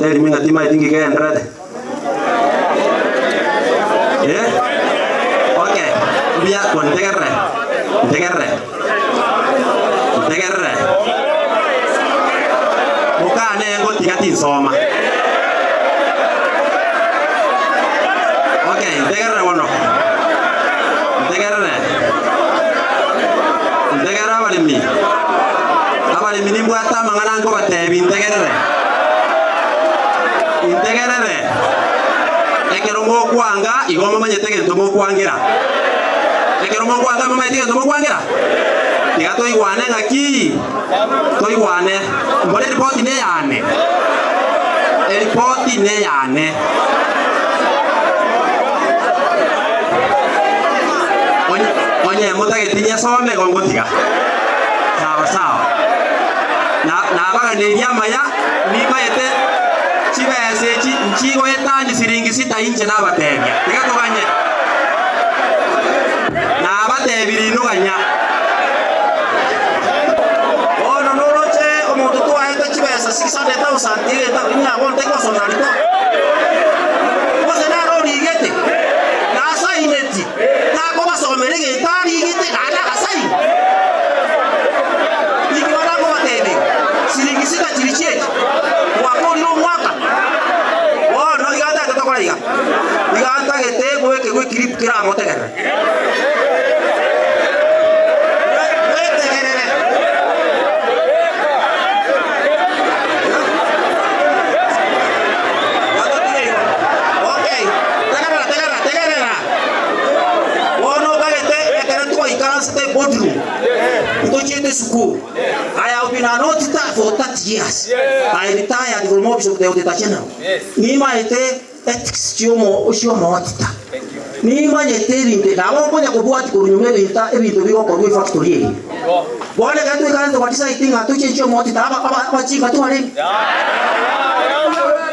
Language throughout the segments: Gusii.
Tell me ng'a timaeti nki kegendererete? Eh? Okay, mbuya kontegerere, ntegerere, ntegerere. Mokane ngotiga tinsoma. Okay, ntegerere bono. Ntegerere. Ntegerere abaremi. Abaremi nimbwate amang'ana nkobatebi, ntegerere. Integerere. Ekero mokwanga, igo momanyete egento mokwangera. Ekero mokwanga momanyete egento mokwangera? Tiga toigwane ng'aki? Toigwane. Mbore eripoti neyane. Eripoti neyane. Onye, onye motageti nyesome igo ngotiga. Sawa sawa. Na, nabaganeirie amaya, nimaete chibesa echi nchigoetania siringi sita inche nabatebia. Tiga toganye. Nabatebirie inwe ganya. Bono noroche omonto twaete chibesa 600,000 egento ng'a bono tari gosomera riko. Gose nere origete, nasaineti, takobasomera egento arigete naende agasaina. Inki bono akobatebia? Siringi sita chiri chiachi, twakorire omwaka. Bono iga ntagete tokore iga, iga ntagete goekerwa eclip keramotegerere. Mwetegerere. Okay, tegerera, tegerera, tegerera. Bono okagete ekero twaikaransete boardroom, ntochiete esukuru. I have been an auditor for 30 years. I retired from office of the Auditor General. Nimaete ethics chiomo chi'omootita. Nimanyete ebinto nabo nkonya kobwatia korwa nyuma ebinto ebinto bigokorwa efactory eye. Bono ekero twaikaranse twa decide ng'a tochenchie omootita aba aba abachinga twarenge.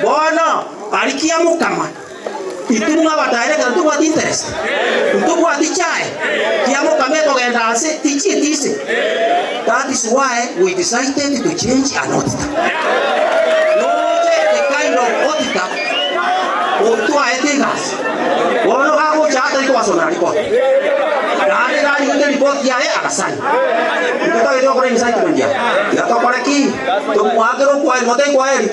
Bono aria kiamokama intwe buna abadirector ntobwati interest, ntobwati chae, kiamokama ekogenda ase tichieti ise. That is why we decided to change an auditor. Noche the kind of auditor otwaete egasi. Bono gagocha atari kobasomera report. Naende narigete report yaye agasaina. Intwe totagete gokora incitement aya. Tiga tokore ki? Tomoakere okwaheri, motebie kwaheri.